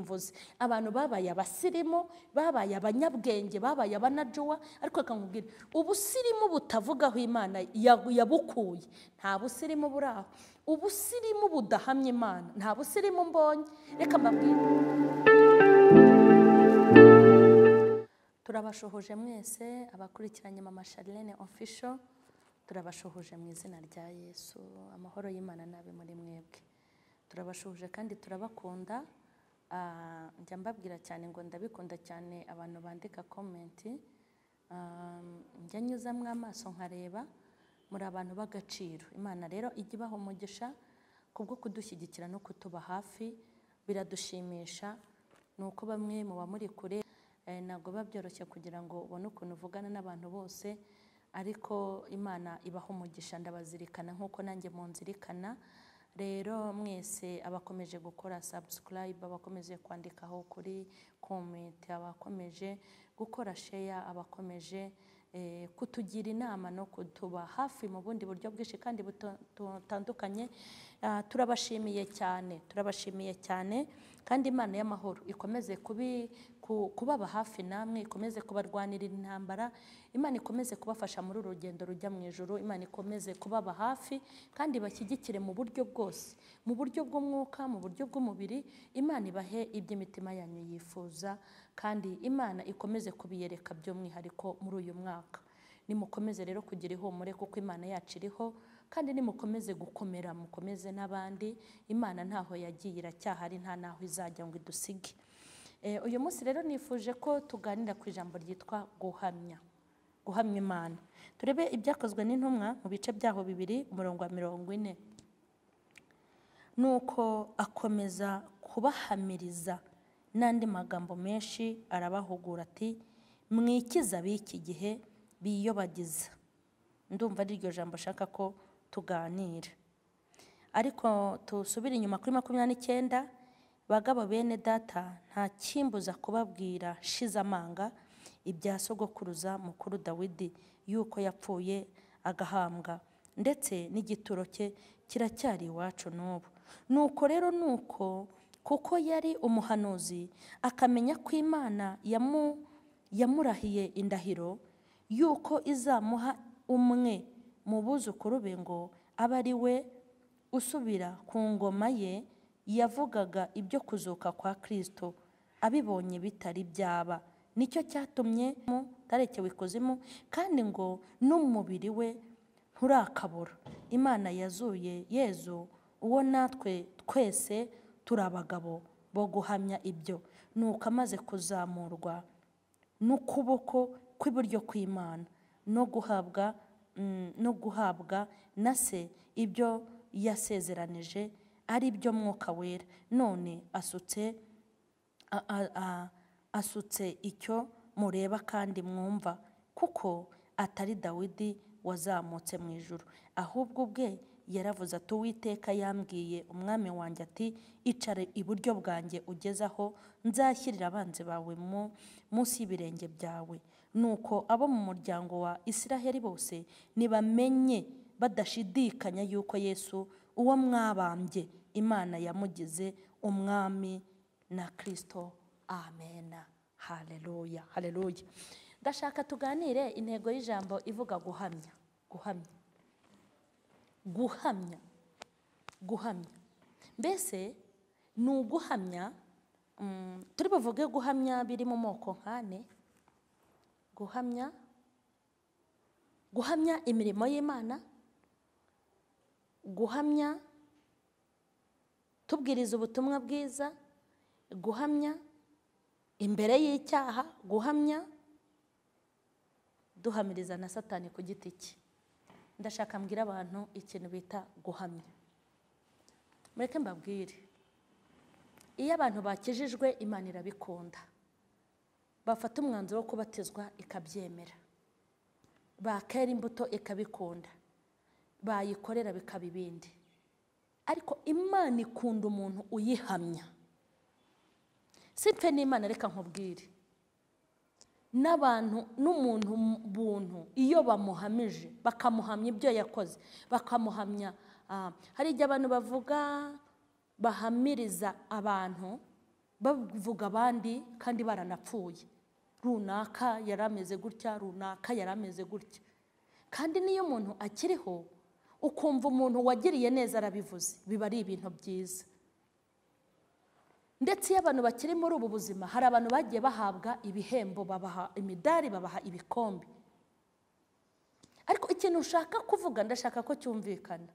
Mvuze abantu babaye abasirimu, babaye abanyabwenge, babaye abanajuwa, ariko reka nkubwire ubusirimu butavugaho Imana yabukuye, nta busirimu buraho. Ubusirimu budahamya Imana, nta busirimu mbonye. Reka mbabwire, turabashuhuje mwese abakurikiranye Mama Charlene Official, turabashuhuje mu izina rya Yesu. Amahoro y'Imana nabe muri mwebwe. Turabashuhuje kandi turabakunda. Njya mbabwira cyane ngo ndabikunda cyane abantu bandika comment, njya nyuzamwe amaso nkareba, muri abantu b'agaciro. Imana rero ijya ibaha umugisha kubwo kudushyigikira no kutuba hafi, biradushimisha. Nuko bamwe muba muri kure, ntabwo biba byoroshye kugira ngo ubone ukuntu uvugana n'abantu bose, ariko Imana ibaha umugisha, ndabazirikana nk'uko nanjye munzirikana. Rero mwese abakomeje gukora subscribe, abakomeje kwandikaho kuri comment, abakomeje gukora share, abakomeje kutugira inama no kutuba hafi mu bundi buryo bwinshi kandi butandukanye, turabashimiye cyane, turabashimiye cyane. Kandi Imana y'amahoro ikomeze kubaba hafi namwe, ikomeze kubarwanirira intambara, Imana ikomeze kubafasha muri uru rugendo rujya mu ijuru, Imana ikomeze kubaba hafi kandi bashyigikire mu buryo bwose, mu buryo bw'umwuka, mu buryo bw'umubiri. Imana ibahe iby'imitima yanyu yifuza, kandi Imana ikomeze kubiyereka by'umwihariko muri uyu mwaka. Nimukomeze rero kugira ihumure kuko Imana yacu iriho, kandi nimukomeze gukomera, mukomeze n'abandi. Imana ntaho yagiye, iracyahari, nta naho izajya ngo idusige. Uyu munsi rero nifuje ko tuganira ku ijambo ryitwa guhamya, guhamya Imana. Turebe ibyakozwe n'intumwa mu bice byaho 2 umurongo wa 40. Nuko akomeza kubahamiriza n'andi magambo menshi, arabahugura ati mwikiza b'iki gihe biyobagiza. Ndumva ari iryo jambo ashaka ko tuganira, ariko tusubire inyuma kuri 29. Bagabo bene data, nta kimbuza kubabwira shize amanga ibya sogokuruza mukuru Dawidi, yuko yapfuye agahambwa, ndetse n'igituro cye kiracyari iwacu n'ubu. Nuko rero nuko kuko yari umuhanuzi, akamenya ko Imana yamurahiye indahiro yuko izamuha umwe mu buzukuru be ngo abe ari we usubira ku ngoma ye, yavugaga ibyo kuzuka kwa Kristo abibonye bitari byaba. Nicyo cyatumye tarekewe ikuzimu, kandi ngo n'umubiri we nturakabura. Imana yazuye Yezu, uwo natwe twese turi abagabo bo guhamya ibyo. Nuko amaze kuzamurwa n'ukuboko kw'iburyo kw'Imana no guhabwa na se ibyo yasezeranije ari byo Mwuka Wera, none asutse icyo mureba kandi mwumva, kuko atari Dawidi wazamutse mu ijuru, ahubwo ubwe yaravuze ati Uwiteka yambwiye umwami wanjye ati icare iburyo bwanjye ugeze aho nzashyirira abanzi bawe munsi y'ibirenge byawe. Nuko abo mu muryango wa Isiraheli bose nibamenye badashidikanya yuko Yesu uwo mwabambye Imana yamugize umwami na Kristo. Amena. Haleluya, haleluya. Ndashaka tuganire intego y'ijambo ivuga guhamya, guhamya, guhamya, guhamya. Mbese ni uguhamya, turi buvuge guhamya biri mu moko nkane. Guhamya, guhamya imirimo y'Imana, guhamya tubwiriza ubutumwa bwiza, guhamya imbere y'icyaha, guhamya duhamiriza na Satani ku giti cye. Ndashaka mbwira abantu ikintu bita guhamya. Mureke mbabwire, iyo abantu bakijijwe Imana irabikunda, bafata umwanzuro wo kubatizwa ikabyemera, bakera imbuto ikabikunda, bayikorera bikaba ibindi. Ariko Imana ikunda umuntu uyihamya. Sipfe n'Imana, reka nkubwire, n'abantu n'umuntu buntu iyo bamuhamije, bakamuhamya ibyo yakoze, bakamuhamya. Hari igihe abantu bavuga bahamiriza abantu bavuga abandi kandi baranapfuye, runaka yarameze gutya, runaka yarameze gutya. Kandi niyo umuntu akiriho ukumva umuntu wagiriye neza arabivuze, biba ari ibintu byiza. Ndetse iyo abantu bakiri muri ubu buzima, hari abantu bagiye bahabwa ibihembo, babaha imidari, babaha ibikombe. Ariko ikintu ushaka kuvuga, ndashaka ko cyumvikana.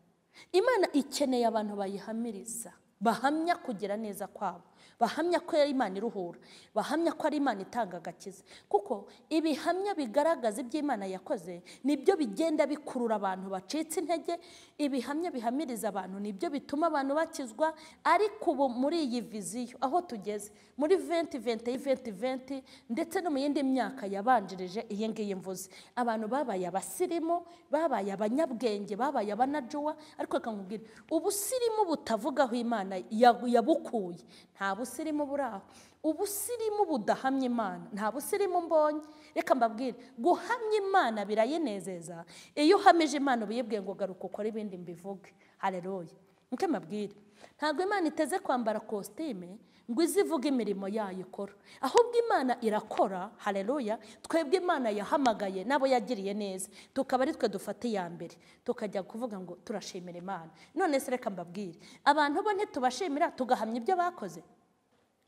Imana ikeneye abantu bayihamiriza, bahamya kugira neza kwabo, bahamya ko ari Imana iruhura, bahamya ko ari Imana itanga agakiza. Kuko ibihamya bigaragaza ibyo Imana yakoze nibyo bigenda bikurura abantu bacitse intege, ibihamya bihamiriza abantu nibyo bituma abantu bakizwa. Ariko ubu muri iyi viziyo aho tugeze muri 2020 2020 ndetse no mu yindi myaka yabanjirije iyi ngiyi mvuze, abantu babaye abasirimu, babaye abanyabwenge, babaye abanajuwa. Ariko reka nkubwire, ubusirimu butavugaho Imana yabukuye, nta busirimu buraho. Ubusirimu budahamya Imana, nta busirimu mbonye. Reka mbabwire, guhamya Imana birayinezeza. Iyo uhamije Imana ubiyibwiye ngo garuka ukore ibindi mbivuge. Haleluya. Muke mbabwire, ntabwo Imana iteze kwambara kositime ngo izivuge imirimo yayo ikora, ahubwo Imana irakora. Haleluya. Twebwe Imana yahamagaye nabo yagiriye neza, tukaba ari twe dufata iya mbere tukajya kuvuga ngo turashimira Imana. None se reka mbabwire, abantu bo ntitubashimira tugahamya ibyo bakoze?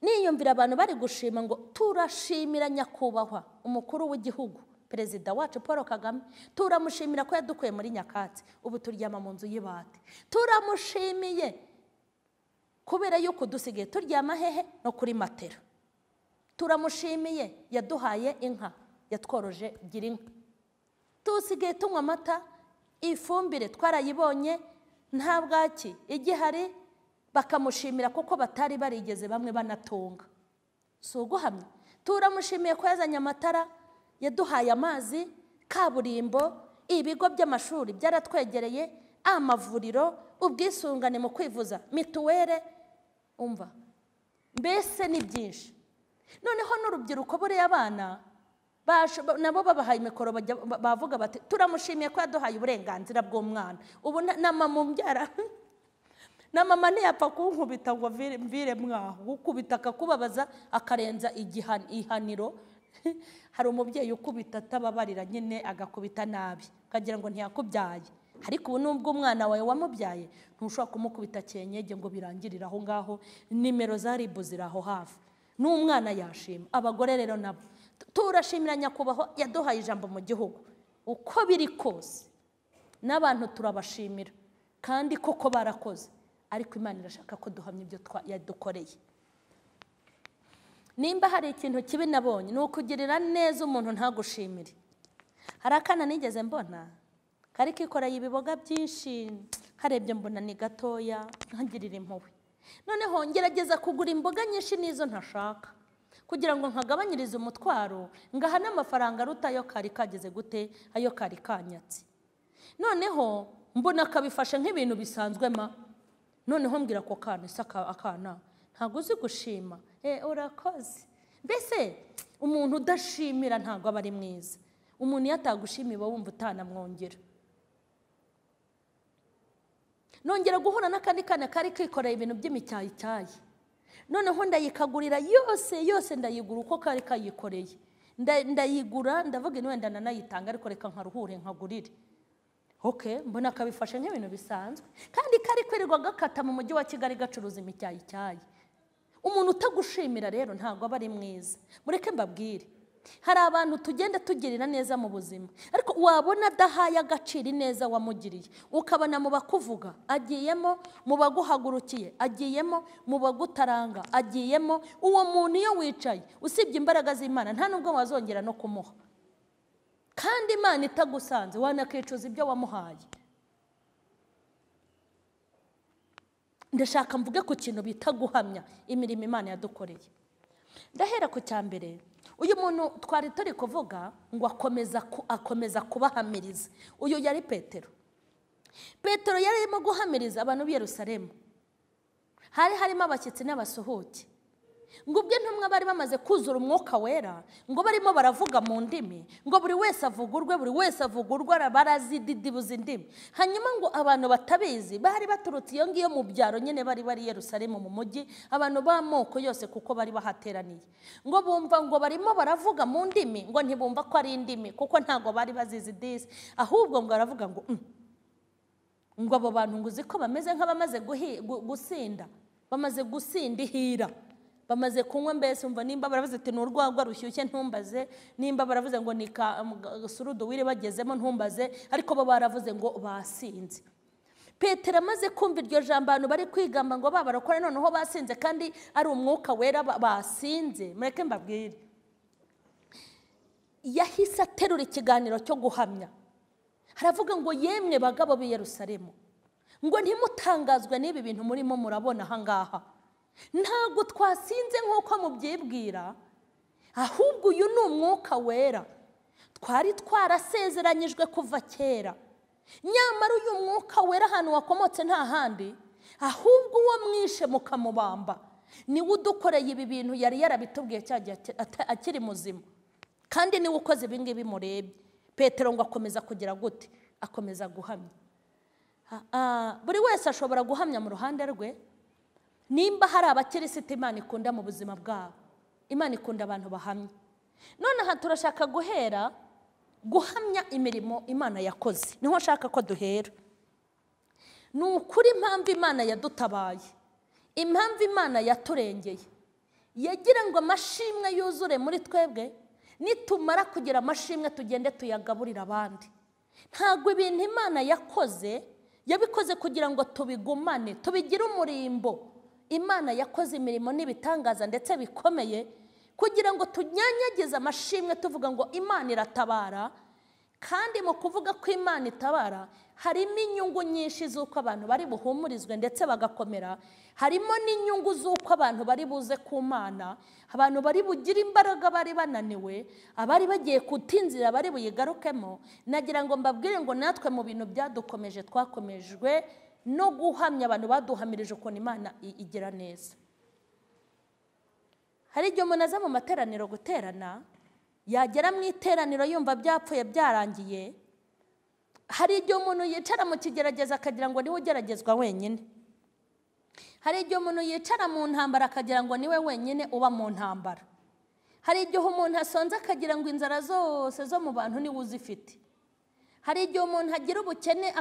Niyumvira abantu bari gushima ngo turashimira nyakubahwa umukuru w'igihugu perezida wacu Paul Kagame, turamushimira ko yadukuye muri nyakatsi, ubu turyama mu nzu y'ibati. Turamushimiye kubera yuko dusigaye turyama hehe? No kuri matera. Turamushimiye yaduhaye inka, yatworoje gira inka, tusigaye tunywa amata, ifumbire twarayibonye, nta bwaki igihari. Bakamushimira kuko batari barigeze bamwe banatunga. Si uguhamya. Turamushimiye ko yazanye amatara, yaduhaye amazi, kaburimbo, ibigo by'amashuri byaratwegereye, amavuriro, ubwisungane mu kwivuza, mituwere, umva mbese ni byinshi. Noneho n'urubyiruko buriya abana nabo babahaye imikoro bavuga bati turamushimiye ko yaduhaye uburenganzira bw'umwana. Ubu na mama umbyara na mama ntiyapfa kunkubita ngo mvire mwaho, gukubita akakubabaza akarenza ihaniro. Hari umubyeyi ukubita atababarira nyine, agakubita nabi ukagira ngo ntiyakubyaye. Ariko ubu nubwo umwana wawe wamubyaye ntushobora kumukubita cyenyege ngo birangirire aho ngaho, nimero za ribu ziri aho hafi, n'umwana yashima. Abagore rero nabo turashimira nyakubahwa yaduhaye ijambo mu gihugu, uko biri kose n'abantu turabashimira kandi koko barakoze. Ariko Imana irashaka ko duhamya ibyo yadukoreye. Nimba hari ikintu kibi nabonye ni ukugirira neza umuntu ntagushimire. Hari akana nigeze mbona kari kikoreye ibiboga byinshi, karebye mbona ni gatoya, nkagirira impuhwe. Noneho ngerageza kugura imboga nyinshi nizo ntashaka kugira ngo nkagabanyirize umutwaro, ngaha n'amafaranga aruta ayo kari kageze gute, ayo kari kanyatse. Noneho mbona kabifashe nk'ibintu bisanzwe ma. Noneho mbwira ko kana se akana ntabwo uzi gushima, urakoze. Mbese umuntu udashimira ntabwo aba ari mwiza. Umuntu iyo atagushimiye uba wumva utanamwongera. Nongera guhura n'akandi kana kari kikoreye ibintu by'imicyayicyayi, noneho ndayikagurira yose yose, ndayigura uko kari kayikoreye, ndayigura ndavuga wenda nanayitanga, ariko reka nkaruhure nkagurire. Okay, mbona kabifashe nk'ibintu bisanzwe, kandi kari kwirirwa gakata mu mujyi wa Kigali gacuruza imicyayicyayi. Umuntu utagushimira rero ntabwo aba ari mwiza. Mureke mbabwire, hari abantu tugenda tugirira neza mu buzima, ariko wabona adahaye agaciro neza wamugiriye, ukabona mu bakuvuga agiyemo, mu baguhagurukiye agiyemo, mu bagutaranga agiyemo. Uwo muntu iyo wicaye usibye imbaraga z'Imana nta nubwo wazongera no kumuha. Kandi Imana itagusanze wanakicuza ibyo wamuhaye. Ndashaka mvuge ku kintu bita guhamya imirimo Imana yadukoreye. Ndahera ku cya mbere, uyu muntu twari turi kuvuga ngo akomeza kubahamiriza. Uyu yari Petero. Petero yari arimo guhamiriza abantu b'i Yerusalemu. Hari harimo abashyitsi n'abasuhuke. Ngo ubwo intumwa bari bamaze kuzura umwuka wera, ngo barimo baravuga mu ndimi, ngo buri wese avugurwe, buri wese avugurwa, barazididibuza indimi. Hanyuma ngo abantu batabizi bari baturutse iyo ngiyo mu byaro nyine, bari bari Yerusalemu mu mujyi, abantu b'amoko yose kuko bari bahateraniye. Ngo bumva ngo barimo baravuga mu ndimi, ngo ntibumva ko ari indimi kuko ntago bari bazizi disi, ahubwo ngo baravuga ngo ngo abo bantu ngo uzi ko bameze nk'abamaze gusinda, bamaze gusinda ihira, bamaze kunywa. Mbese umva nimba baravuze ati ni urwagwa rushyushye ntumbaze, nimba baravuze ngo ni surudu wire bagezemo ntumbaze, ariko bo baravuze ngo basinze. Petero amaze kumva iryo jambo, abantu bari kwigamba ngo babarakora noneho basinze kandi ari umwuka wera basinze. Mureke mbabwire, yahise aterura ikiganiro cyo guhamya, haravuga ngo yemwe bagabo b'i Yerusalemu, ngo ntimutangazwe n'ibi bintu murimo murabona aha ngaha, ntabwo twasinze nk'uko mubyibwira, ahubwo uyu ni umwuka wera twari twarasezeranyijwe kuva kera. Nyamara uyu mwuka wera ahantu wakomotse nta handi, ahubwo uwo mwishe mukamubamba niwe udukoreye ibi bintu yari yarabitubwiye cya gihe akiri muzima, kandi niwe ukoze ibi ngibi murebye. Petero ngo akomeza kugira gute? Akomeza guhamya. Buri wese ashobora guhamya mu ruhande rwe. Nimba hari abakirisiti Imana ikunda mu buzima bwabo, Imana ikunda abantu bahamya. None aha turashaka guhera guhamya imirimo Imana yakoze, niho nshaka ko duhera. Ni ukuri impamvu Imana yadutabaye, impamvu Imana yaturengeye, yagira ngo amashimwe yuzure muri twebwe, nitumara kugira amashimwe tugende tuyagaburira abandi. Ntabwo ibintu Imana yakoze yabikoze kugira ngo tubigumane, tubigire umurimbo. Imana yakoze imirimo n'ibitangaza ndetse bikomeye kugira ngo tunyanyagize amashimwe tuvuga ngo Imana iratabara. Kandi mu kuvuga ko Imana itabara harimo inyungu nyinshi z'uko abantu bari buhumurizwe ndetse bagakomera, harimo n'inyungu z'uko abantu bari buze ku Mana, abantu bari bugire imbaraga bari bananiwe, abari bagiye kutinzira bari buyigarukemo. Nagira ngo mbabwire ngo natwe mu bintu byadukomeje twakomejwe no guhamya abantu baduhamirije ukuntu Imana igira neza. Hari igihe umuntu aza mu materaniro guterana, yagera mu iteraniro yumva byapfuye byarangiye. Hari igihe umuntu yicara mu kigerageza akagira ngo niwe ugeragezwa wenyine. Hari igihe umuntu yicara mu ntambara akagira ngo niwe wenyine uba mu ntambara. Hari igihe umuntu asonza akagira ngo inzara zose zo mu bantu niwe uzifite. Hari igihe umuntu agira ubukene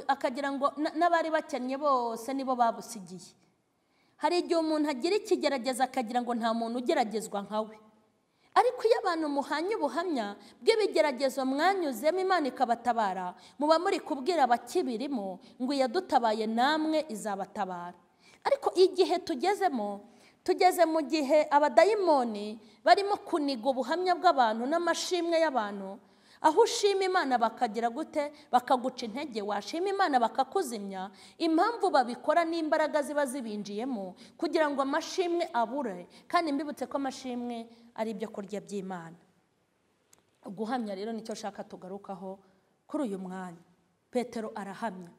akagira ngo n'abari bakennye bose nibo babusigiye. Hari igihe umuntu agira ikigerageza akagira ngo nta muntu ugeragezwa nkawe. Ariko iyo abantu muhanye ubuhamya bw'ibigeragezo mwanyuzemo Imana ikabatabara, muba muri kubwira abakibirimo ngo iyadutabaye namwe izabatabara. Ariko igihe tugezemo, tugeze mu gihe abadayimoni barimo kuniga ubuhamya bw'abantu n'amashimwe y'abantu, aho ushima Imana bakagira gute? Bakaguca intege, washima Imana bakakuzimya. Impamvu babikora n'imbaraga ziba zibinjiyemo kugira ngo amashimwe abure. Kandi mbibutse ko amashimwe ari ibyo kurya by'Imana. Guhamya rero nicyo shaka tugarukaho kuri uyu mwanya. Petero arahamya.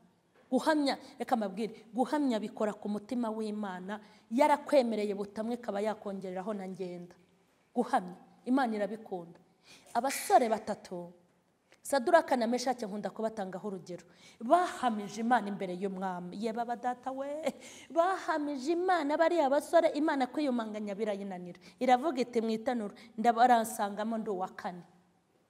Guhamya, reka mbabwire, guhamya bikora ku mutima w'Imana, yarakwemereye butamwe kaba yakongereraho na ngenda. Guhamya Imana irabikunda. Abasore batatu Saduraka na Meshaki nkunda kubatangaho urugero, bahamije Imana imbere y'umwami. Ye baba data we, bahamije Imana bari abasore, Imana kwiyumanganya birayinanira, iravuga iti mwitanura ndabaransangamo ndi uwa kane.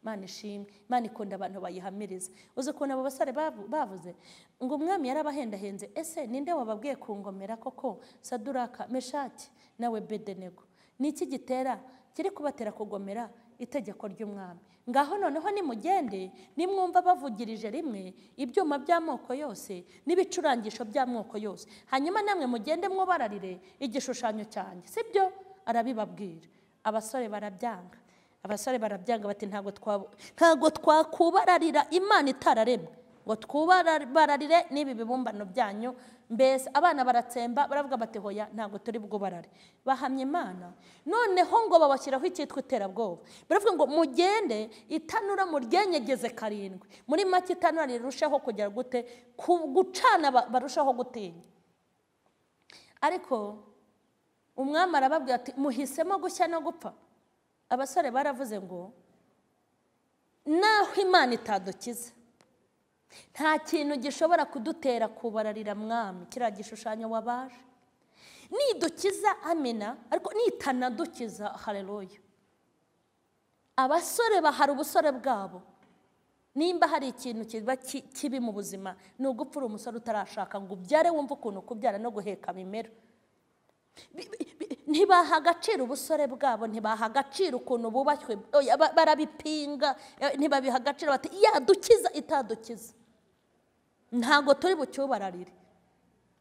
Imana ishimwe, Imana ikunda abantu bayihamiriza. Uzi ukuntu abo basore bavuze ngo umwami yarabahendahenze, ese ninde wababwiye kungomera koko? Saduraka, Meshaki nawe Bedenego, niki gitera kiri kubatera kugomera itegeko ry'umwami? Ngaho noneho nimugende, nimwumva bavugirije rimwe ibyuma by'amoko yose n'ibicurangisho by'amoko yose, hanyuma namwe mugende mwubararire igishushanyo cyanjye. Sibyo? Arabibabwira. Abasore barabyanga. Abasore barabyanga bati ntago twakubararira Imana itararemwe, ngo twubararire n'ibi bibumbano byanyu. Mbese abana baratsemba baravuga bati hoya ntago turi bwubarare. Bahamye Imana. Noneho ngo babashyiraho icyitwa iterabwoba, baravuga ngo mugende itanura muryenyegeze karindwi. Muri make itanura rirushaho kugera gute? Gucana, barushaho gutinya. Ariko Umwami arababwira ati muhisemo gushya no gupfa. Abasore baravuze ngo naho Imana itadukiza nta kintu gishobora kudutera kubararira mwami kiriya gishushanyo wabaje. Nidukiza amena, ariko nitanadukiza haleluya. Abasore bahari ubusore bwabo. Nimba hari ikintu kiba kibi mu buzima ni ugupfura umusore utarashaka ngo ubyare wumve ukuntu kubyara no guheka bimera. Ntibaha agaciro ubusore bwabo, ntibaha agaciro ukuntu bubashywe, barabipinga, ntibabiha agaciro bati yadukiza itadukiza ntago turi bucyubararire.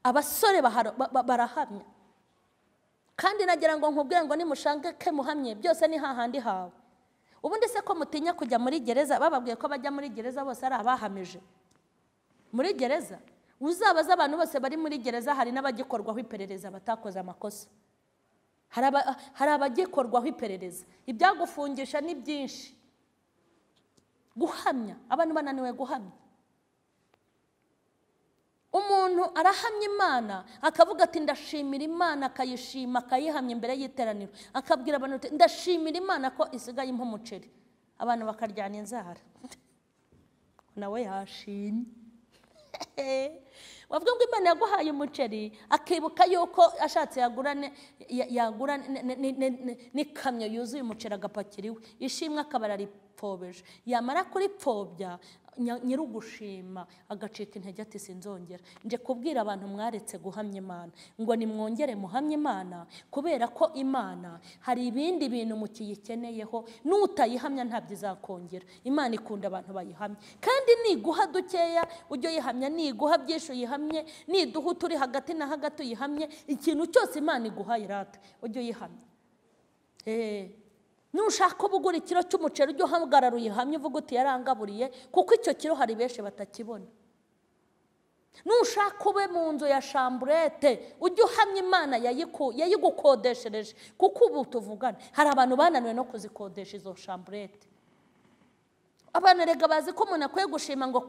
Abasore barahamya. Kandi nagira ngo nkubwire ngo nimushange ke muhamye byose ni hahandi hawe. Ubundi se ko mutinya kujya muri gereza, bababwiye ko bajya muri gereza bose ari abahamije muri gereza. Uzabaza abantu bose bari muri gereza, hari n'abagikorwaho iperereza batakoze amakosa. Hari abagikorwaho iperereza. Ibyagufungisha ni byinshi. Guhamya, abantu bananiwe guhamya. Umuntu arahamya Imana akavuga ati ndashimira Imana, akayishima akayihamya imbere y'iteraniro, akabwira abantu ati ndashimira Imana ko isigaye impa umuceri, abantu bakaryana inzara. Nawe yashimye. Wavuga ngo Imana yaguhaye umuceri, akibuka yuko ashatse yagura n'ikamyo yuzuye umuceri agapakira iwe, ishimwe akaba araripfobeje. Yamara kuripfobya nyirugushima agacika intege ati sinzongera. Nje kubwira abantu mwaretse guhamya Imana ngo nimwongere muhamye Imana, kubera ko Imana hari ibindi bintu mukiyikeneyeho, n'utayihamya ntabyo izakongera. Imana ikunda abantu bayihamya, kandi niguha dukeya ujye uyihamya, niguha byinshi uyihamye, niduha turi hagati na hagati uyihamye. Ikintu cyose Imana iguhaye rata ujye uyihamya. Nushaka ubugura ikiro cy'umuceri ujye uhagarara uyihamye uvuga uti yarangaburiye, kuko icyo kiro hari benshi batakibona. Nushaka ube mu nzu ya chambrette ujye uhamya Imana yayigukodeshereje, kuko ubu tuvugana hari abantu bananiwe no kuzikodesha izo chambrette. Abantu rega bazi ko umuntu akwiye gushima ngo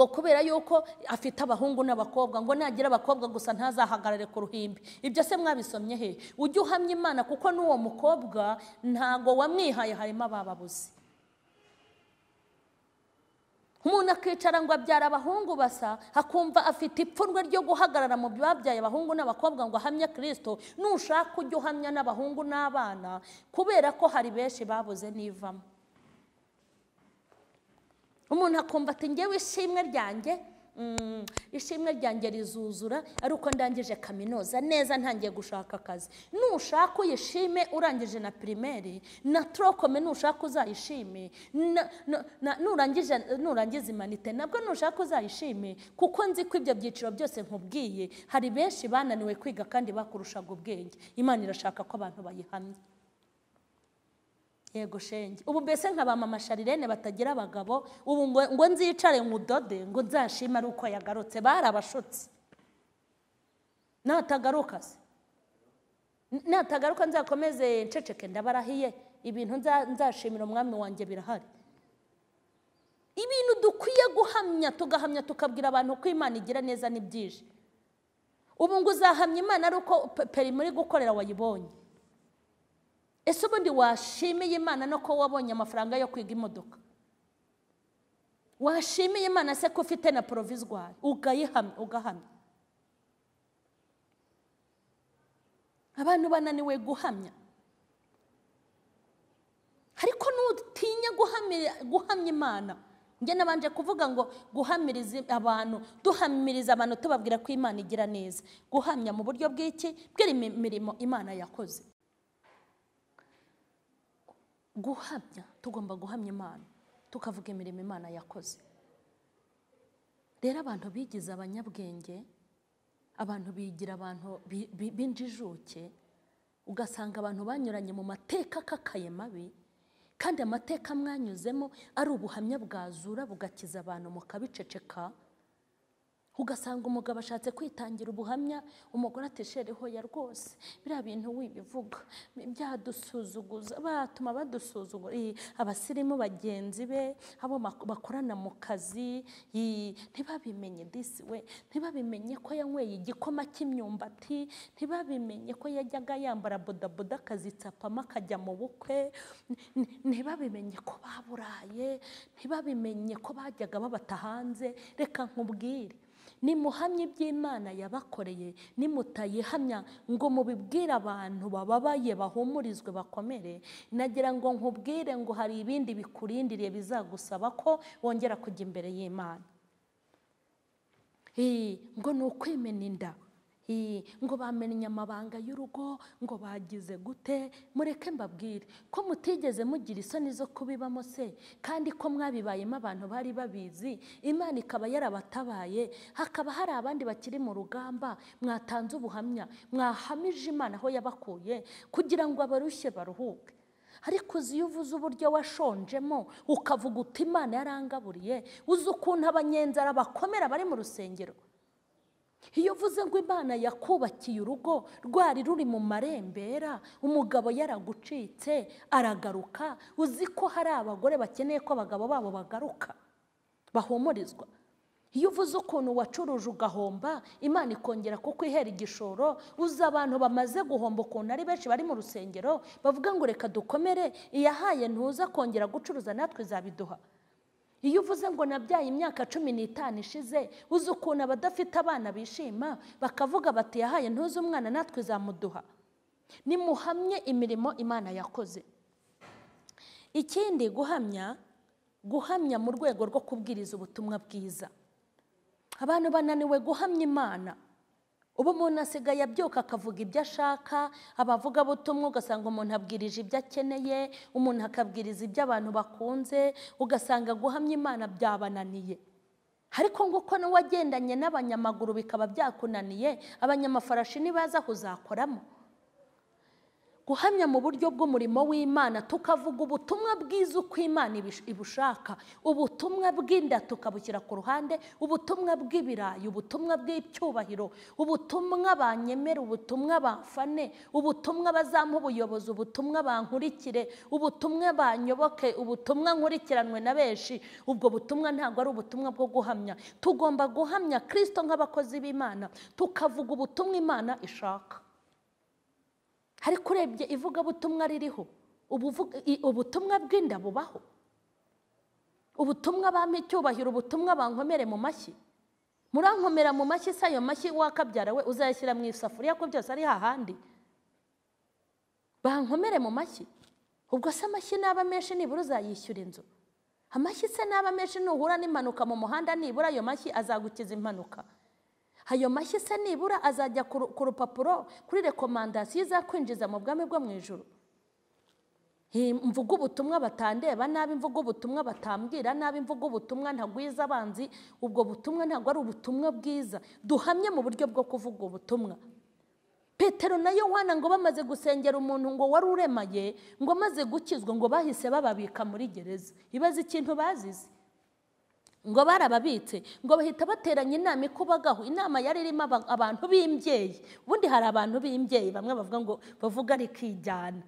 kubera yuko afite abahungu n'abakobwa, ngo nagira abakobwa gusa ntazahagarare ku ruhimbi. Ibyo se mwabisomye he? Ujye uhamya Imana kuko n'uwo mukobwa ntago wamwihaye, harimo abababuze. Umuntu akicara ngo abyara abahungu basa, akumva afite ipfunwe ryo guhagarara mu babyaye abahungu n'abakobwa ngo ahamye Kristo. Nushaka ujye uhamya n'abahungu n'abana, kubera ko hari benshi babuze n'ivamo. Umuntu akumva ati ngewe ishimwe ryanjye ishimwe ryanjye rizuzura ari uko ndangije kaminuza neza ntangiye gushaka akazi. Nushaka uyishime urangije na primaire na trokome, nushaka uzayishime nurangiza imanite nabwo nushaka uzayishime, kuko nzi ko ibyo byiciro byose nkubwiye hari benshi bananiwe kwiga kandi bakurushaga ubwenge. Imana irashaka ko abantu bayihamya. Yego shenge, ubu mbese nka ba mama Sharirene batagira abagabo, ubu ngo nzicare nkudode ngo nzashima ari uko yagarutse. Barabashutse. Natagaruka se, natagaruka nzakomeze nceceke, ndabarahiye ibintu nzashimira umwami wanjye birahari. Ibintu dukwiye guhamya, tugahamya tukabwira abantu ko Imana igira neza ni byinshi. Ubu ngo uzahamya Imana ari uko peri muri gukorera wayibonye. Ese ubundi washimiye Imana no ko wabonye amafaranga yo kwiga imodoka? Washimiye Imana se ko ufite na provisoire ugayihamya ugahamya? Abantu bananiwe guhamya. Ariko nutinya guhamya Imana, njye nabanje kuvuga ngo guhamiriza abantu, duhamiriza abantu tubabwira ko Imana igira neza. Guhamya mu buryo bw'iki? Bw'imirimo Imana yakoze. Guhamya, tugomba guhamya Imana tukavuga imirimo Imana yakoze. Rero abantu bigize abanyabwenge, abantu bigira abantu b'injijuke, ugasanga abantu banyuranye mu mateka akakaye mabi, kandi amateka mwanyuzemo ari ubuhamya bwazura bugakiza abantu mukabiceceka. Ugasanga umugabo ashatse kwitangira ubuhamya, umugore ati shereho ya rwose biriya bintu wibivuga byadusuzuguza, batuma badusuzugura. Abasirimu bagenzi be abo bakorana mu kazi ntibabimenye disi we, ntibabimenye ko yanyweye igikoma cy'imyumbati, ntibabimenye ko yajyaga yambara bodaboda akazitsapamo akajya mu bukwe, ntibabimenye ko baburaye, ntibabimenye ko bajyaga babata hanze. Reka nkubwire, nimuhamye iby'Imana yabakoreye, nimutayihamya ngo mubibwire abantu bababaye bahumurizwe bakomere, nagira ngo nkubwire ngo hari ibindi bikurindiriye bizagusaba ko wongera kujya imbere y'Imana. Ngo ni ukwimena inda, ngo bamenye amabanga y'urugo, ngo bagize gute. Mureke mbabwire ko mutigeze mugira isoni zo kubibamo se, kandi ko mwabibayemo abantu bari babizi, Imana ikaba yarabatabaye, hakaba hari abandi bakiri mu rugamba. Mwatanze ubuhamya, mwahamije Imana aho yabakuye kugira ngo abarushye baruhuke. Ariko uzi iyo uvuze uburyo washonjemo ukavuga uti Imana yarangaburiye, uzi ukuntu abanyenzara bakomera bari mu rusengero. Iyo uvuze ngo Imana yakubakiye urugo rwari ruri mu marembera, umugabo yaragucitse aragaruka, uzi ko hari abagore bakeneye ko abagabo babo bagaruka bahumurizwa. Iyo uvuze ukuntu wacuruje ugahomba, Imana ikongera kukwihera igishoro, uzi abantu bamaze guhomba ukuntu ari benshi bari mu rusengero bavuga ngo reka dukomere, iyahaye ntuza kongera gucuruza natwe izabiduha. Iyo uvuze ngo nabyaye imyaka 15 ishize, uzi ukuntu abadafite abana bishima bakavuga bati yahaye ntuzi umwana natwe izamuduha. Nimuhamye imirimo Imana yakoze. Ikindi, guhamya, guhamya mu rwego rwo kubwiriza ubutumwa bwiza. Abantu bananiwe guhamya Imana. Ubu umuntu asigaye abyuka akavuga ibyo ashaka, abavuga butumwa ugasanga umuntu abwirije ibyo akeneye, umuntu akabwiriza ibyo abantu bakunze, ugasanga guhamya Imana byabananiye. Ariko ngo uko n'uwagendanye n'abanyamaguru bikaba byakunaniye, abanyamafarashi nibaza kuzakoramo. Guhamya mu buryo bw'umurimo w'Imana, tukavuga ubutumwa bwiza uko Imana ibushaka, ubutumwa bw'inda tukabushyira ku ruhande, ubutumwa bw'ibirayi, ubutumwa bw'icyubahiro, ubutumwa banyemera, ubutumwa bamfane, ubutumwa bazampa ubuyobozi, ubutumwa bankurikire, ubutumwa banyoboke, ubutumwa nkurikiranwe na benshi. Ubwo butumwa ntabwo ari ubutumwa bwo guhamya. Tugomba guhamya Kristo nk'abakozi b'Imana, tukavuga ubutumwa Imana ishaka. Ariko urebye ivugabutumwa ririho, ubutumwa bw'inda bubaho, ubutumwa bampa icyubahiro, ubutumwa bankomere mu mashyi. Murankomera mu mashyi se ayo mashyi wakabyara we uzayashyira mu isafuriya ko byose ari hahandi? Bankomere mu mashyi, ubwo se amashyi naba menshi nibura uzayishyura inzu? Amashyi se naba menshi nuhura n'impanuka mu muhanda nibura ayo mashyi azagukiza impanuka? Ayo mashyi se nibura azajya ku rupapuro kuri rekomandasiyo izakwinjiza mu bwami bwo mu ijuru? Mvuga ubutumwa batandeba nabi, mvuga ubutumwa batambwira nabi, mvuga ubutumwa ntagwiza abanzi. Ubwo butumwa ntabwo ari ubutumwa bwiza. Duhamye mu buryo bwo kuvuga ubutumwa. Petero na Yohana ngo bamaze gusengera umuntu ngo wari uremaye, ngo amaze gukizwa ngo bahise bababika muri gereza. Ibaze ikintu bazize. Ngo barababitse, ngo bahita bateranya inama ikubagaho. Inama yari irimo abantu b'imbyeyi. Ubundi hari abantu b'imbyeyi bamwe bavuga ngo bavuga rikijyana.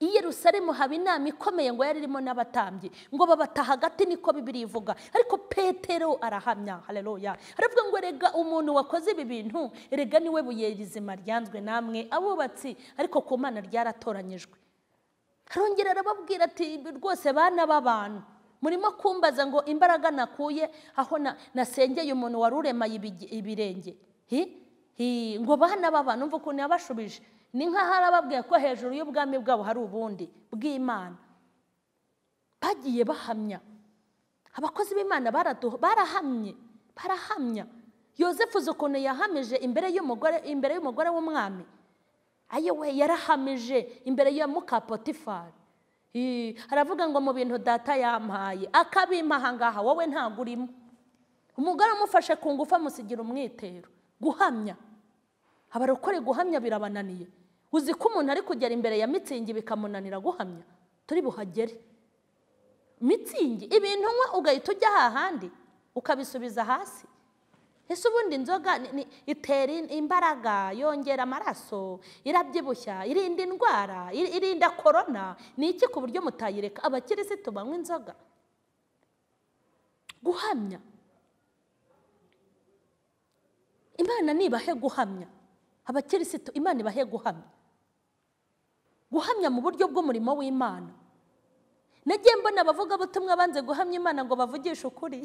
I Yerusalemu haba inama ikomeye ngo yari irimo n'abatambyi, ngo babata hagati, niko Bibiliya ivuga. Ariko Petero arahamya, haleluya, aravuga ngo erega umuntu wakoze ibi bintu, erega niwe buye rizima ryanzwe namwe abubatsi, ariko ku Mana ryaratoranyijwe. Arongera arababwira ati rwose bana b'abantu, murimo kumbaza ngo imbaraga nakuye aho nasengeye umuntu wari uremaye ibirenge. Ngo bana b'abantu, umva ukuntu yabashubije. Ni nkaho arababwiye ko hejuru y'ubwami bwabo hari ubundi bw'Imana. Bagiye bahamya. Abakozi b'Imana barahamye, barahamya. Yozefu uzi ukuntu yahamije imbere y'umugore w'umwami. Ayewe yarahamije imbere ya muka Potifari. Aravuga ngo mu bintu data yampaye akabimpa ahangaha wowe ntabwo urimo. Umugore amufashe ku ngufu amusigira umwitero. Guhamya, abarokore guhamya birabananiye. Uzi ko umuntu ari kugera imbere ya mitsingi bikamunanira guhamya? Turi buhagere. Mitsingi ibintu unywa ugahita ujya hahandi ukabisubiza hasi. Ese ubundi inzoga itera imbaraga, yongera amaraso, irabyibushya, irinda indwara, irinda korona, ni iki ku buryo mutayireka? Abakirisitu banywa inzoga. Guhamya Imana nibahe guhamya. Abakirisitu Imana ibahe guhamya. Guhamya mu buryo bw'umurimo w'Imana. Nagiye mbona abavuga butumwa banze guhamya Imana ngo bavugishe ukuri.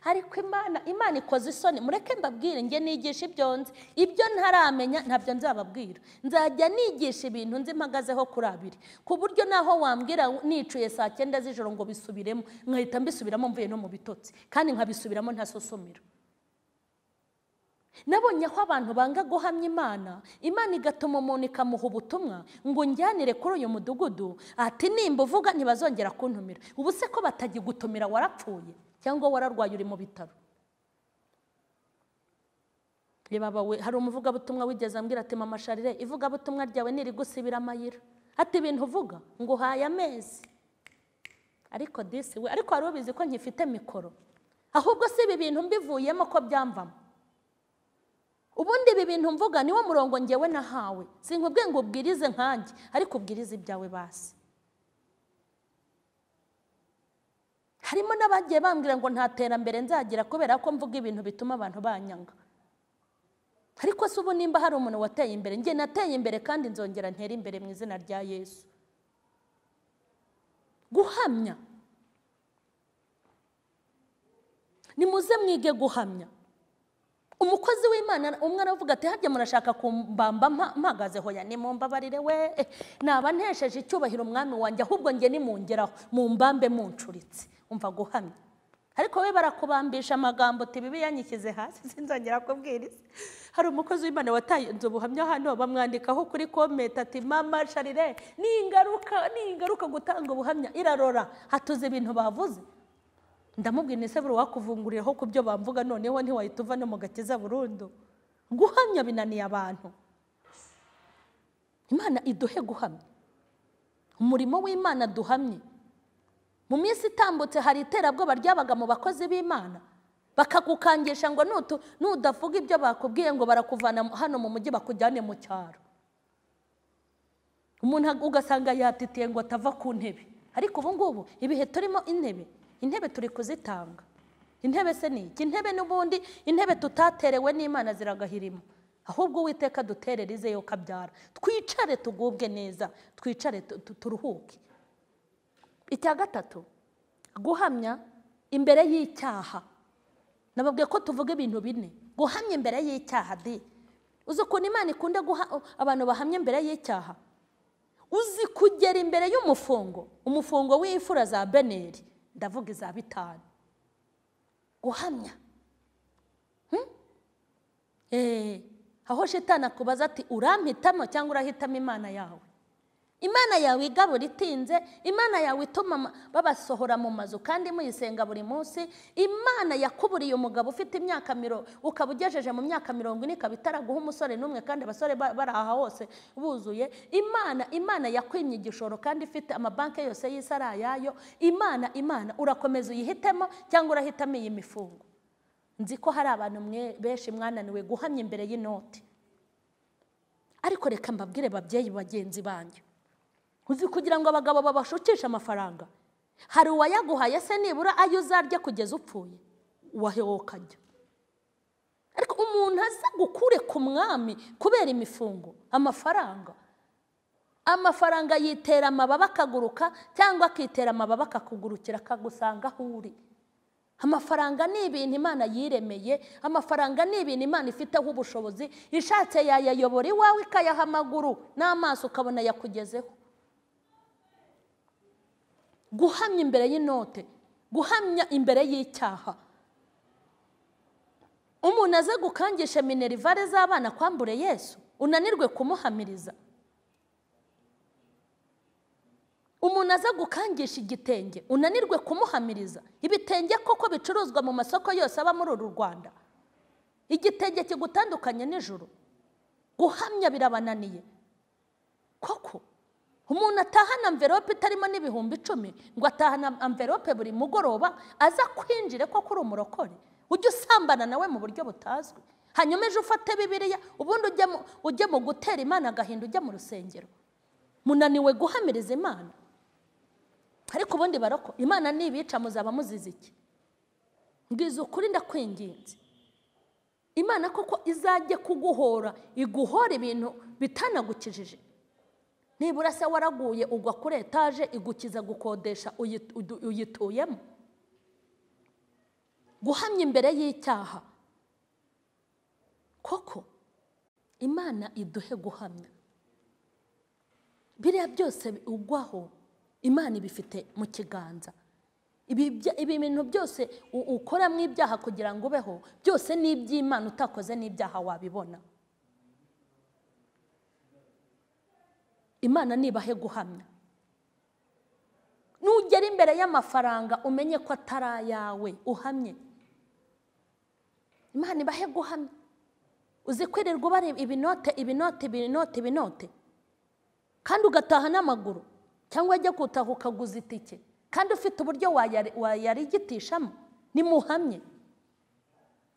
Ariko Imana ikoze isoni. Mureke mbabwire, nge nigisha ibyo nzi, ibyo ntaramenya ntabyo nzababwira. Nzajya nigisha ibintu nzi mpagazeho kuri abiri, ku buryo naho wambwira nicuye saa 9 z'ijoro ngo bisubiremo, nkahita mbisubiramo mvuye no mu bitotsi, kandi nkabisubiramo ntasosomera. Nabonye aho abantu banga guhamya Imana, Imana igatuma umuntu ikamuha ubutumwa ngo njyanire kuri uyu mudugudu, ati nimba uvuga ntibazongera kuntumira. Ubu se ko batagigutumira warapfuye cyangwa wararwaye uri mu bitaro? Hari umuvugabutumwa wigeze ambwira ati mama Sharire, ivugabutumwa ryawe nirigusibira amayira, ati ibintu uvuga ngo uhaye amezi. Ariko disi we, ariko wari ubizi ko nkifite mikoro? Ahubwo si ibi bintu mbivuyemo ko byamvamo. Ubundi ibi bintu mvuga niwo murongo ngewe nahawe. Sinkubwiye ngo ubwirize nkanjye, ariko ubwirize ibyawe basi. Harimo n'abagiye bambwira ngo nta terambere nzagira kubera ko mvuga ibintu bituma abantu banyanga. Ariko se ubu nimba hari umuntu wateye imbere, nge nateye imbere kandi nzongera ntere imbere mu izina rya Yesu. Guhamya. Nimuze mwige guhamya. Umukozi w'Imana umwe aravuga ati harya murashaka kumbamba mpagaze? Hoya nimumbabarire we, naba ntesheje icyubahiro umwami wanjye, ahubwo nge nimungeraho mumbambe muncuritse. Umva guhamya. Ariko we barakubambisha amagambo uti bibi yanyikize hasi sinzongera kubwiriza. Hari umukozi w'Imana watanze ubuhamya hano, bamwandikaho kuri comment ati mama Sharire, ni ingaruka gutanga ubuhamya, irarora hatuze ibintu bavuze. Ndamubwira nese buri wakuvunguriraho ku byo bamvuga, noneho ntiwahita uva no mu gakiza burundu. Guhamya binaniye abantu. Imana iduhe guhamya. Umurimo w'Imana duhamye. Mu minsi itambutse hari iterabwoba ryabaga mu bakozi b'Imana, bakagukangisha ngo nudavuga ibyo bakubwiye ngo barakuvana hano mu mujyi bakujyane mu cyaro. Umuntu ugasanga yatitiye ngo atava ku ntebe. Ariko ubu ngubu ibihe turimo intebe turi kuzitanga. Intebe se ni iki? Intebe n'ubundi intebe tutaterewe n'Imana ziragahirima. Ahubwo Uwiteka duterere ize yo kabyara, twicare tugubwe neza, twicare turuhuke. Icya gatatu, guhamya imbere y'icyaha. Nababwiye ko tuvuga ibintu bine. Guhamya imbere y'icyaha di. Uzi ukuntu Imana ikunda guha abantu bahamya imbere y'icyaha? Uzi kugera imbere y'umufungo, umufungo w'imfura za Beneri, ndavuga iza 5. Guhamya. Aho Shetani akubaza ati urampitamo cyangwa urahitamo Imana yawe? Imana yawe igabura itinze, Imana yawe ituma babasohora mu mazu kandi muyisenga buri munsi, Imana yakuburiye umugabo ufite imyaka ukaba ugejeje mu myaka 40 ikaba itaraguha umusore n'umwe kandi abasore baraha hose buzuye, Imana yakwimye igishoro kandi ifite amabanki yose y'isi ari ayayo, Imana urakomeza uyihitemo cyangwa urahitamo iyi mifungo? Nzi ko hari abantu benshi mwananiwe guhamya imbere y'inoti. Ariko reka mbabwire babyeyi bagenzi banjye, uzi kugira ngo abagabo babashukishe amafaranga, hari uwayaguhaye se nibura ayo uzarya kugeza upfuye, wahewoka ajya. Ariko umuntu aza gukure ku mwami kubera imifungo, amafaranga yitera amababa akaguruka, cyangwa akitera amababa akakugurukira akagusanga aho uri. Amafaranga ni ibintu Imana yiremeye, amafaranga ni ibintu Imana ifiteho ubushobozi, ishatse yayayobora iwawe ikayaha amaguru n'amaso ukabona yakugezeho. Guhamya imbere y'inote, guhamya imbere y'icyaha. Umuntu aze gukangisha minerivare z'abana kwambure Yesu, unanirwe kumuhamiriza. Umuntu aza gukangisha igitenge, unanirwe kumuhamiriza. Ibitenge koko bicuruzwa mu masoko yose aba muri uru Rwanda. Igitenge kigutandukanye n'ijuru. Guhamya birabananiye. Koko umuntu atahana envelope itarimo n'ibihumbi 10, ngo atahana envelope buri mugoroba aza kwinjire ko kuri umurokore. Ujye usambana nawe mu buryo butazwi, hanyuma ejo ufate Bibiliya ubundi ujye mu gutera Imana agahinda, ujya mu rusengero. Munaniwe guhamiriza Imana. Ariko ubundi baroko Imana nibica muzaba muzize iki? Mbwiza ukuri ndakwinginze, Imana koko izajye kuguhora, iguhora ibintu bitanagukijije. Nibura se waraguye ugwa kuri etaje, igukiza gukodesha uyituyemo. Guhamya imbere y'icyaha koko Imana iduhe guhamya. Biriya byose ugwaho Imana ibifite mu kiganza. Ibi bintu byose ukora mu ibyaha kugira ngo ubeho, byose ni iby'Imana, utakoze n'ibyaha wabibona. Imana nibahe guhamya. Nugera imbere y'amafaranga umenye ko atari ayawe, uhamye. Imana ibahe guhamya. Uzi kwirirwa ubara ibinote ibinote ibinote ibinote, kandi ugataha n'amaguru, cyangwa ajya gutaha ukaguza itike, kandi ufite uburyo wayarigitishamo. Nimuhamye.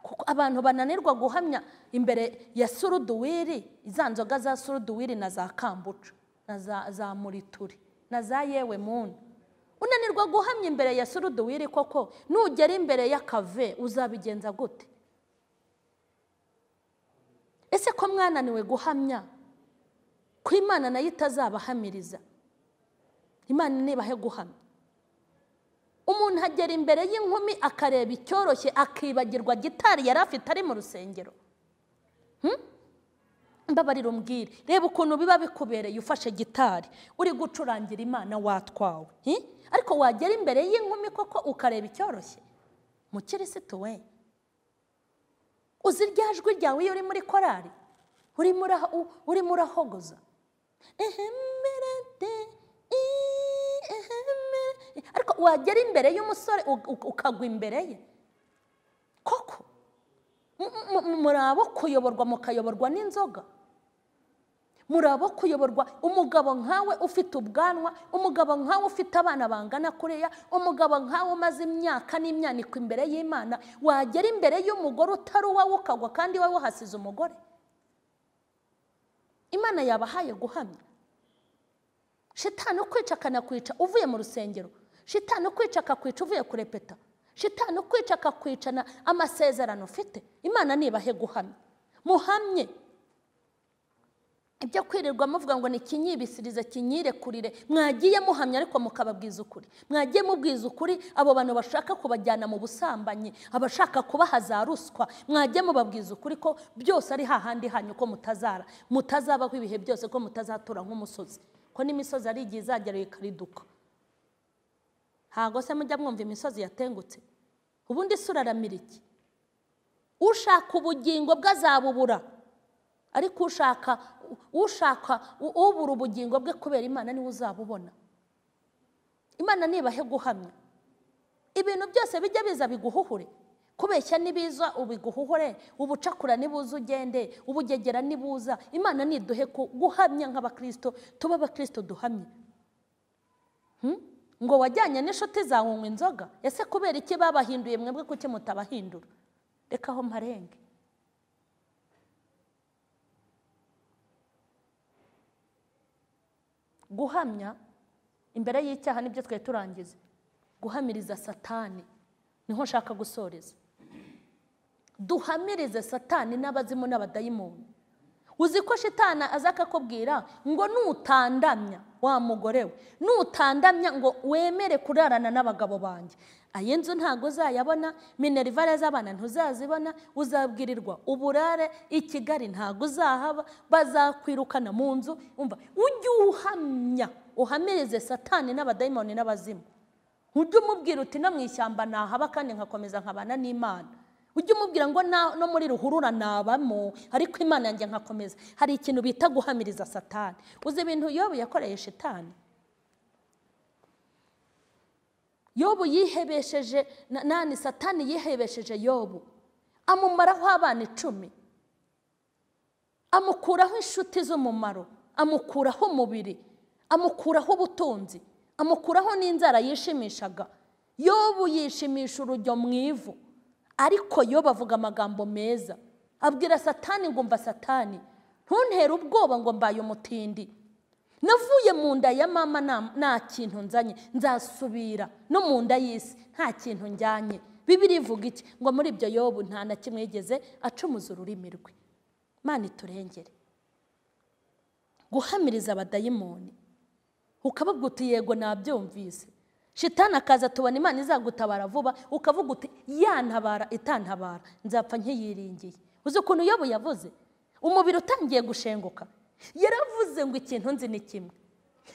Kuko abantu bananirwa guhamya imbere ya suruduwiri, za nzoga za suruduwiri na za kambuca na za murituri na za yewe muntu. Unanirwa guhamya imbere ya suruduwiri koko, nugera imbere y'akave uzabigenza gute? Ese ko mwananiwe guhamya ko Imana nayo itazabahamiriza? Imana nibahe guhamya. Umuntu agera imbere y'inkumi akareba icyoroshye akibagirwa gitari yari afite ari mu rusengero. Mbabarira umbwire, reba ukuntu biba bikubereye ufashe gitari uri gucurangira Imana watwawe, ariko wagera imbere y'inkumi koko ukareba icyoroshye. Mukirisitu we, uzi rya jwi ryawe iyo uri muri korari urimo urahogoza, ariko wagera imbere y'umusore ukagwa imbere ye koko. Muri abo kuyoborwa mukayoborwa n'inzoga, muri abo kuyoborwa. Umugabo nkawe ufite ubwanwa, umugabo nkawe ufite abana bangana kuriya, umugabo nkawe umaze imyaka n'imyaniko imbere y'Imana, wagera imbere y'umugore utari uwawe ukagwa, kandi wowe wahasize umugore. Imana yabahaye guhamya. Shitani ukwica akanakwica uvuye mu rusengero, shitani ukwica akakwica uvuye kurepeta, shitani ukwica akakwicana amasezerano ufite. Imana nibahe guhamya. Muhamye. Ibyo kwirirwa muvuga ngo ni kinyibisirize kinyirekurire, mwagiye muhamya ariko mukababwiza ukuri. Mwagiye mubwiza ukuri abo bantu bashaka kubajyana mu busambanyi, abashaka kubaha za ruswa, mwagiye mubabwiza ukuri ko byose ari hahandi hanyu, ko mutazara, mutazabaho ibihe byose, ko mutazatura nk'umusozi, ko n'imisozi ari igihe izagera ikariduka. Ntago se mujya mwumva imisozi yatengutse? Ubundi se uraramira iki? Ushaka ubugingo bwe azabubura, ariko ushaka ubura ubugingo bwe kubera Imana niwe uzabubona. Imana nibahe guhamya. Ibintu byose bijya biza biguhuhure. Kubeshya nibiza ubiguhuhure, ubucakura nibuza ugende, ubugegera nibuza. Imana niduhe guhamya nk'abakristo, tuba abakristo duhamye. Ngo wajyanye n'inshuti zawe unywa inzoga, ese kubera iki babahinduye mwebwe kuki mutabahindura? Reka aho mparenge. Guhamya imbere y'icyaha nibyo twe turangiza. Guhamiriza Satani niho nshaka gusoreza. Duhamirize Satani n'abazimu n'abadayimoni. Uzi ko shitana azakakubwira ngo nutandamya wa mugore we, nutandamya ngo wemere kurarana n'abagabo banjye, ay'inzu ntago uzayabona, minerivare z'abana ntuzazibona, uzabwirirwa uburare i Kigali ntago uzahaba, bazakwirukana mu nzu. Umva, ujye uhamya, uhamirize Satani n'abadayimoni n'abazimu. Ujye umubwira uti no mu ishyamba nahaba kandi nkakomeza nkabana n'Imana. Ujye umubwira ngo no muri ruhurura nabamo, ariko Imana yanjye nkakomeza. Hari ikintu bita guhamiriza Satani. Uzi ibintu Yobu yakoreye shitani? Yobu yihebesheje nani? Satani yihebesheje Yobu, amumaraho abana 10, amukuraho inshuti z'umumaro, amukuraho umubiri, amukuraho ubutunzi, amukuraho n'inzara yishimishaga. Yobu yishimisha urujyo mu ivu, Ariko yo bavuga amagambo meza, abwira Satani ngo mva Satani, ntuntere ubwoba ngo mbaye umutindi, navuye mu nda ya mama nta kintu nzanye, nzasubira no mu nda y'isi nta kintu njyanye. Bibiliya ivuga iki? Ngo muri ibyo Yobu nta na kimwe yigeze acumuza ururimi rwe. Mana iturengere. Guhamiriza abadayimoni ukababwira uti yego nabyumvise, shitani akaza tubona Imana izagutabara vuba, ukavuga uti yantabara itantabara nzapfa nkiyiringiye. Uzi ukuntu Yobu yavuze umubiri utangiye gushenguka? Yaravuze ngo ikintu nzi ni kimwe,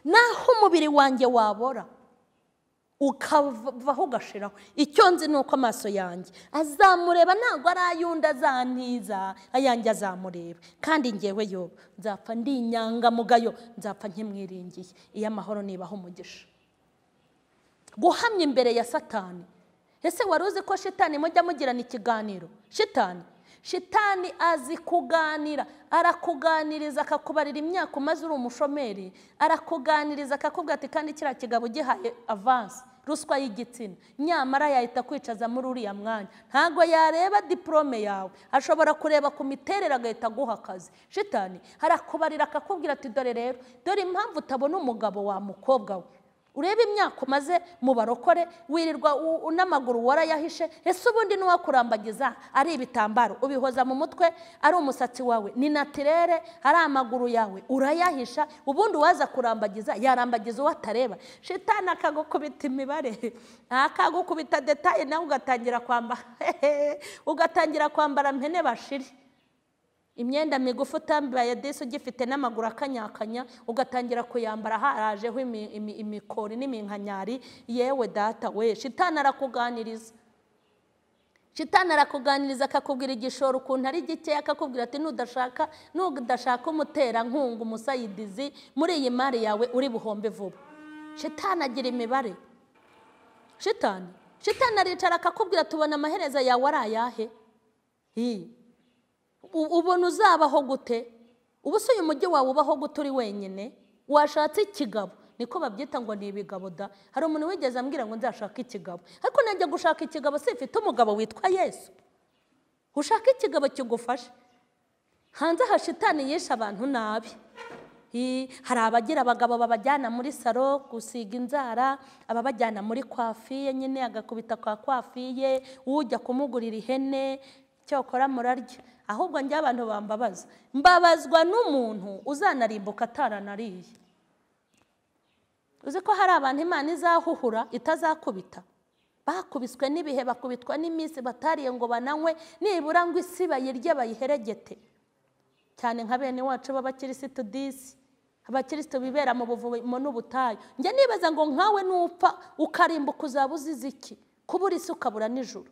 naho umubiri wanjye wabora ukavaho ugashiraho, icyo nzi ni uko amaso yanjye azamureba, ntabwo ari ay'undi azantiza, ayanjye azamureba, kandi ngewe yo nzapfa ndi inyangamugayo, nzapfa nkimwiringiye. Iyo amahoro nibaho umugisha. Guhamya imbere ya Satani. Ese wari uzi ko shitani mujya mugirana ikiganiro? Shitani azi kuganira, arakuganiriza akakubarira imyaka umaze uri umushomeri, arakuganiriza akakubwira ati kandi kiriya kigabo ugihaye avance, ruswa y'igitsina, nyamara yahita kwicaza muri uriya mwanya, ntago yareba diplome yawe, ashobora kureba ku miterere agahita aguha akazi. Shitani arakubarira akakubwira ati dore rero, dore impamvu utabona umugabo wa mukobwa we, urebe imyaka umaze mu barokore, wirirwa n'amaguru warayahishe, ese ubundi n'uwakurambagiza ari ibitambaro ubihoza mu mutwe, ari umusatsi wawe ni natirere, ari amaguru yawe urayahisha, ubundi uwaza kurambagiza yarambagiza uwo atareba. Shitani akagukubita imibare, akagukubita detaye, nawe ugatangira kwambara ugatangira kwambara mpene bashiri, imyenda migufi utambaye disi ugifite n'amaguru akanyakanya, ugatangira kuyambara harajeho imikori n'iminkanyari. Yewe data we, shitani arakuganiriza. Shitani arakuganiriza akakubwira igishoro ukuntu ari gikeya, akakubwira ati nudashaka umuterankunga umusayidizi muri iyi mari yawe uri buhombe vuba. Shitani agira imibare. Shitani aricara akakubwira tubona amaherezo yawe ari ayahe? Ubona uzabaho gute? Ubu se uyu mujyi wawe ubaho gute uri wenyine? Washatse ikigabo, niko babyita ngo ni ibigabo da. Hari umuntu wigeze ambwira ngo nzashaka ikigabo, ariko najya gushaka ikigabo sifite umugabo witwa Yesu. Ushaka ikigabo kigufashe. Hanze aha shitani yishe abantu nabi. Hari abagira abagabo babajyana muri saro gusiga inzara, ababajyana muri kwafiye nyine agakubita kwa kwafiye, ujya kumugurira ihene, cyokora murarya. Ahubwo njye abantu bambabaza, mbabazwa n'umuntu uzanarimbuka ataranariye. Uzi ko hari abantu Imana izahuhura itazakubita, bakubiswe n'ibihe, bakubitwa n'iminsi, batariye ngo bananywe, nibura ngo isi bayirye bayiheregete. Cyane nka bene wacu b'abakirisitu disi, abakirisitu bibera mu buvumo n'ubutayu. Njye nibaza ngo nkawe nupfa ukarimbuka uzaba uzize iki? Kubura isi ukabura n'ijuru.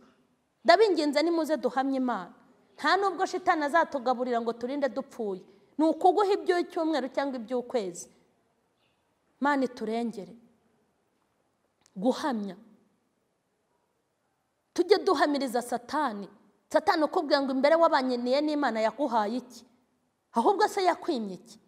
Ndabinginze nimuze duhamye Imana. Nta nubwo shitani azatugaburira ngo turinde dupfuye, ni ukuguha iby'icyumweru cyangwa iby'ukwezi. Mana iturengere. Guhamya, tujye duhamiriza Satani. Satani ukubwira ngo imbere wabanyeniye n'Imana yaguhaye iki? Ahubwo se yakwimye iki?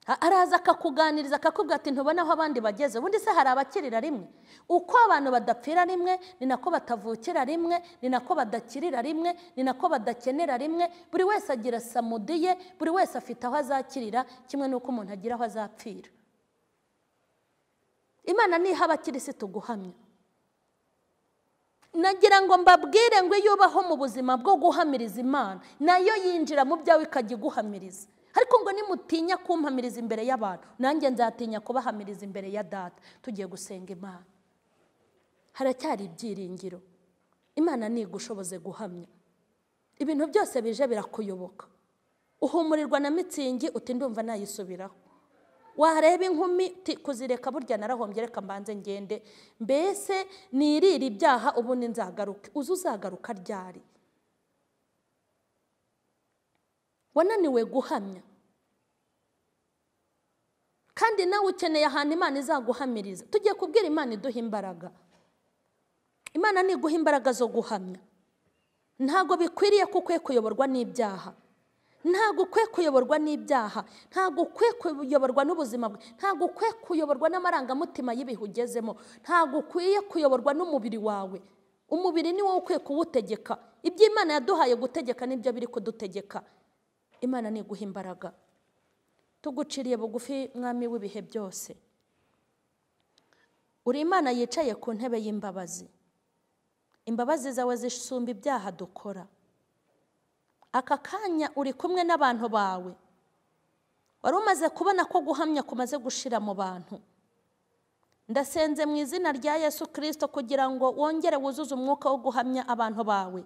Araza akakuganiriza akakubwira ati ntubona aho abandi bageze. Ubundi se hari abakirira rimwe? Uko abantu badapfira rimwe ni nako batavukira rimwe, ni nako badakirira rimwe, ni nako badakenera rimwe. Buri wese agira samudiye, buri wese afite aho azakirira, kimwe n'uko umuntu agira aho azapfira. Imana niha abakirisitu guhamya. Nagira ngo mbabwire ngo iyo ubaho mu buzima bwo guhamiriza Imana, nayo yinjira mu byawe ikajya iguhamiriza. Ariko ngo nimutinya kumpamiriza imbere y'abantu, nanjye nzatinya kubahamiriza imbere ya Data. Tugiye gusenga Imana. Haracyari ibyiringiro. Imana nigushoboze guhamya. Ibintu byose bije birakuyoboka. Uhumurirwa na mitsingi uti ndumva nayisubiraho. Wareba inkumi kuzireka burya narahombye reka mbanze ngende, mbese nirira ibyaha ubundi nzagaruke. Uzi uzagaruka ryari? Wananiwe guhamya. Kandi nawe ukeneye ahantu Imana izaguhamiriza. Tugiye kubwira Imana iduha imbaraga. Imana niguha imbaraga zo guhamya. Ntago bikwiriye ko ukwiye kuyoborwa n'ibyaha. Ntago ukwiye kuyoborwa n'ibyaha. Ntago ukwiye kuyoborwa n'ubuzima bwe. Ntago ukwiye kuyoborwa n'amarangamutima y'ibihe ugezemo. Ntago ukwiye kuyoborwa n'umubiri wawe. Umubiri ni wowe ukwiye kuwutegeka. Ibyo Imana yaduhaye gutegeka nibyo biri kudutegeka. Imana niguha imbaraga. Tuguciriye bugufi mwami w'ibihe byose. Uri Imana yicaye ku ntebe y'imbabazi. Imbabazi zawe zisumba ibyaha dukora. Aka kanya uri kumwe n'abantu bawe. Wari umaze kubona ko guhamya kumaze gushira mu bantu. Ndasenze mu izina rya Yesu Kristo kugira ngo wongere wuzuze umwuka wo guhamya abantu bawe.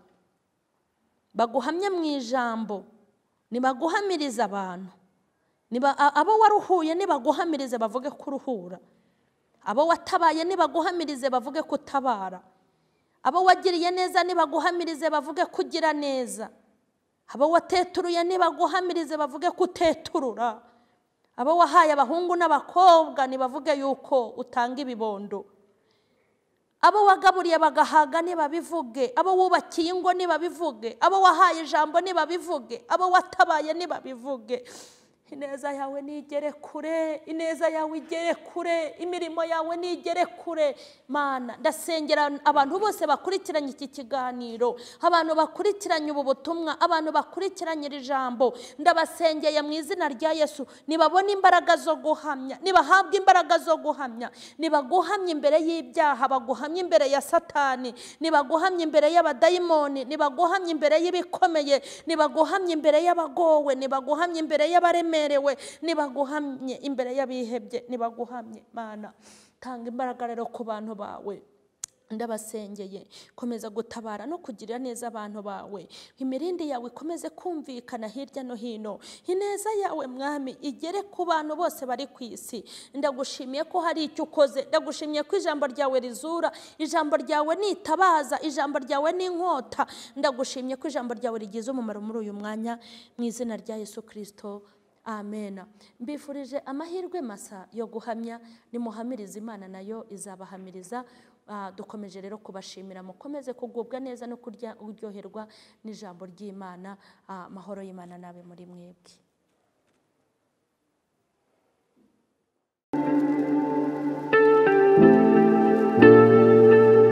Baguhamye mu ijambo, nibaguhamiriza abantu. Niba abo waruhuye nibaguhamirize bavuge kuruhura. Abo watabaye nibaguhamirize bavuge kutabara. Abo wagiriye neza nibaguhamirize bavuge kugira neza. Abo wateturuye nibaguhamirize bavuge kuteturura. Abo wahaye abahungu n'abakobwa nibavuge yuko utanga ibibondo. Abo wagaburiye bagahaga nibabivuge. Abo wubakiye ingo nibabivuge. Abo wahaye ijambo nibabivuge. Abo watabaye nibabivuge. Ineza yawe nigere kure, ineza yawe igere kure, imirimo yawe nigere kure. Mana, ndasengera abantu bose bakurikiranye iki kiganiro, abantu bakurikiranye ubu butumwa, abantu bakurikiranye iri jambo, ndabasengeye mu izina rya Yesu, nibabone imbaraga zo guhamya, nibahabwe imbaraga zo guhamya, nibaguhamye imbere y'ibyaha, baguhamye imbere ya Satani, nibaguhamye imbere y'abadayimoni, nibaguhamye imbere y'ibikomeye, nibaguhamye imbere y'abagowe, nibaguhamye imbere y'abareme, nibaguhamye imbere y'abihebye, nibaguhamye. Mana, tanga imbaraga rero ku bantu bawe. Ndabasengeye, komeza gutabara no kugirira neza abantu bawe. Imirindi yawe ikomeze kumvikana hirya no hino. Ineza yawe mwami igere ku bantu bose bari ku isi. Ndagushimiye ko hari icyo ukoze, ndagushimiye ko ijambo ryawe rizura, ijambo ryawe nitabaza, ijambo ryawe ni inkota. Ndagushimiye ko ijambo ryawe rigize umumaro muri uyu mwanya, mu izina rya Yesu Kristo. Amen. Mbifurije amahirwe masa yo guhamya, nimuhamiriza Imana nayo izabahamiriza. Dukomeje rero kubashimira, mukomeze kugubwa neza no kuryoherwa n'ijambo ry'Imana. Amahoro y'Imana nabe muri mwebwe.